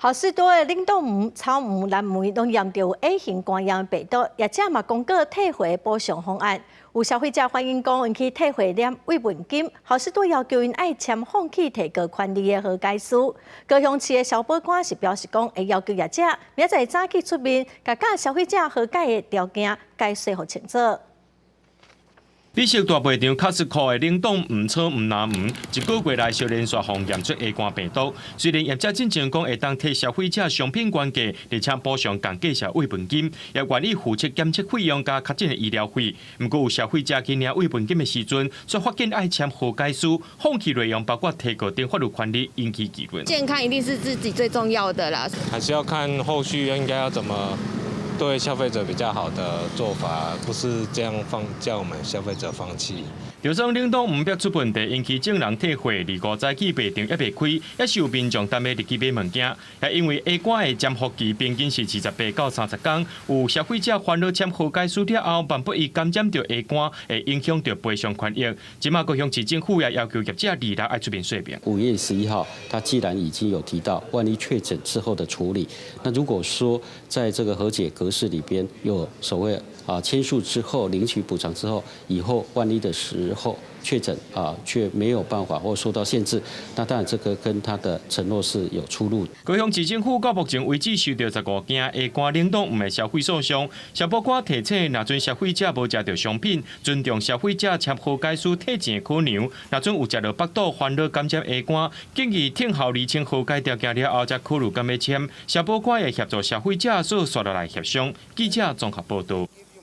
好市多的冷凍黃、草莓、藍莓攏驗著 A 型肝炎病毒，業者嘛公告退貨補償方案。有消費者反映講，𪜶去退貨領慰問金，好市多要求𪜶愛簽放棄提告權利的和解書。高雄市的消保官是表示講，會要求業者明仔載早起出面，共消費者和解的條件解釋予清楚。美食大賣場 Costco 的冷凍黃草莓藍莓，一個月內相連續予驗出 A 肝病毒。雖然業者進前講會當退消費者商品原價，而且補償仝價數慰問金，也願意負責檢測費用佮確診的醫療費。毋過有消費者去領慰問金的時陣，卻發現愛簽和解書，放棄內容包括提告等法律權利，引起議論。健康一定是自己最重要的啦，還是要看後續應該要怎麼對消費者比較好的做法，不是這樣放叫我們消費者放棄。就算冷凍黃爆出問題，引起眾人退貨，25早起賣場猶未開，也是有民眾等欲入去買物件。也因為 A 肝的潛伏期平均是28到30天，有消費者煩惱簽和解書了後，萬不伊感染著 A 肝，會影響著賠償權益。這馬高雄市政府也要求業者26愛出面說明。5月11號，他既然已經有提到，萬一確診之後的處理，那如果說在這個和解格式裡邊有所謂啊簽署之後領取補償之後，以後萬一的時候確診啊，卻沒有辦法或受到限制，那當然這個跟他的承諾是有出入。高雄市政府到目前為止收到15件 A 肝冷凍黃的消費訴訟，消保官提醒，若準消費者無食著商品，尊重消費者簽和解書退錢的可能；若準有食著腹肚煩惱感染 A 肝，建議聽候釐清和解條件了後，才考慮敢欲簽。消保官會協助消費者做紲落來協商。記者綜合報道。